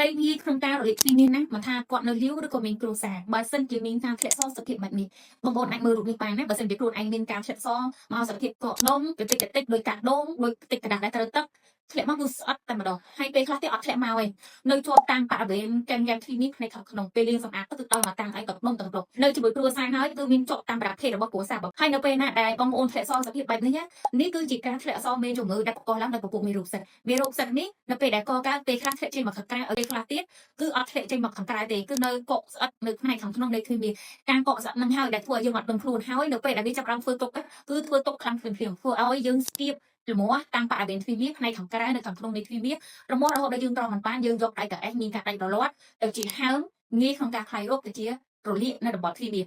ត្រីងាយក្នុងការរលាកទ្វារមាសណាស់មិនថាគាត់នៅលីវឬក៏មានគ្រួសារបើសិនជាមានការធ្លាក់សសភាពបែបនេះបងប្អូនអាចមើលរូបនេះបានណាបើសិនជាខ្លួនឯងមានការធ្លាក់សមកសភាពកកដុំកតិចកតិចដោយកាក់ដងដោយតិចក្តាស់ដែលត្រូវទឹកធ្លាក់មកគឺស្អិតតែម្ដងហើយពេលខ្លះទៀតអត់ធ្លាក់មកឯងនៅជាប់តាមបរិវេណកែមយ៉ាំទ្វារនេះផ្នែកខាងក្នុងពេលលាងសម្អាតទៅគឺដល់មកតាំងឯងក៏ដុំទាំងរុកនៅជាមួយគ្រួសារហើយគឺមានជាប់តាមប្រភេទរបស់គ្រួសារបងហើយនៅពេលណាដែលបងប្អូនធ្លាក់សសភាពបែបនេះនេះគឺជាការធ្លាក់សមេជំងឺដែលបង្កឡើងដោយពពួកមេរោគសិតមេរោគសិតនេះនៅពេលដែលកកើតពេលខ្លះធ្លាក់ចេញមកខាងក្រៅពេលខ្លះទៀតគឺអត់ធ្លាក់ចេញមកខាងក្រៅទេគឺនៅកកស្អិតនៅផ្នែកខាងក្នុងនៃទ្វារមាសការកកស្អិតនឹងហើយដែលធ្វើឲ្យយើងអត់ដឹងខ្លួនហើយនៅពេលដែលវាចាប់ផ្ដើមធ្វើទុកគឺធ្វើទុកខ្លាំងភ្លាមៗធ្វើឲ្យយើងស្គៀបរមាស់តាមបរិវេណទ្វារមាសផ្នែកខាងក្រៅនៅខាងក្នុងនៃទ្វារមាសរមាស់រហូតដល់យើងត្រង់មិនបានយើងយកដៃកៅអេសមានការដៃរលាត់ទៅជាហើមងាយក្នុងការខ្លាយរោគទៅជារលាកនៅតំបន់ទ្វារមាស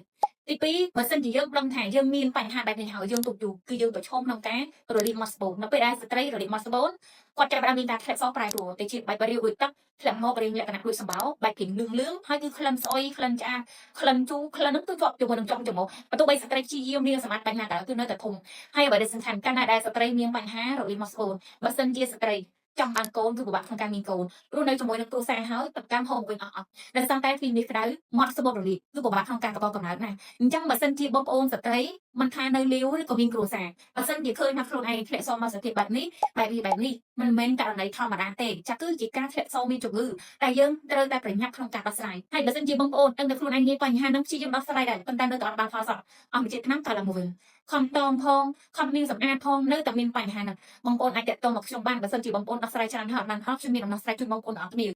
ទី2បើសិនជាយើងដឹងថាយើងមានបញ្ហាបែបនេះហើយយើងទុកយូរគឺយើងប្រឈមក្នុងការរលាកមាត់ស្បូននៅពេលដែលស្ត្រីរលាកមាត់ស្បូនគាត់ចាប់ផ្ដើមមានការធ្លាក់សប្រែប្រួលទៅជាបែបរាវដូចទឹកធ្លាក់មករាងលក្ខណៈដូចសម្បោបែបព្រៀងលឿងលឿងហើយគឺក្លិនស្អុយក្លិនឆ្អាក្លិនជូរក្លិនហ្នឹងគឺជាប់ជាមួយនឹងចុងច្រមុះបើទោះបីស្ត្រីព្យាយាមលាងសម្អាតបញ្ហាក៏ដោយគឺនៅតែធំហើយអ្វីដែលសំខាន់កាលណាដែលស្ត្រីមានបញ្ហារលាកមាត់ស្បូនបើសិនជាស្ត្រីចង់បានកូនគឺពិបាកក្នុងការមានកូនព្រោះនៅជាមួយនឹងគ្រួសារហើយទឹកកម្មហូរវិញអស់អស់ដោយសារតែទ្វារមាសក្តៅមាត់ស្បូនរលាកគឺពិបាកក្នុងការកកកំណើតណាស់អញ្ចឹងបើសិនជាបងប្អូនស្ត្រីមិនថានៅលីវឬក៏មានគ្រួសារបើសិនជាឃើញថាខ្លួនឯងធ្លាក់សមកសភាពបែបនេះបែបនេះបែបនេះមិនមែនករណីធម្មតាទេចាគឺជាការធ្លាក់សមានជំងឺតែយើងត្រូវតែប្រញាប់ក្នុងការដោះស្រាយហើយបើសិនជាបងប្អូនដឹងតែខ្លួនឯងមានបញ្ហានឹងព្យាយាមដោះស្រាយដែរប៉ុន្តែនៅតែអត់បានផលសោះអស់មួយជាតិឆ្នាំតឡើងមកវិញខំតមផងខំមានសម្អាតផងនៅតែមានបញ្ហាហ្នឹងបងប្អូនអាចតាក់ទងមកខ្ញុំបានបើសិនជាបងប្អូនដោះស្រាយច្រើនហើយអត់បានផលខ្ញុំមានដំណោះស្រាយជូនបងប្អូនទាំងអស់គ្នា។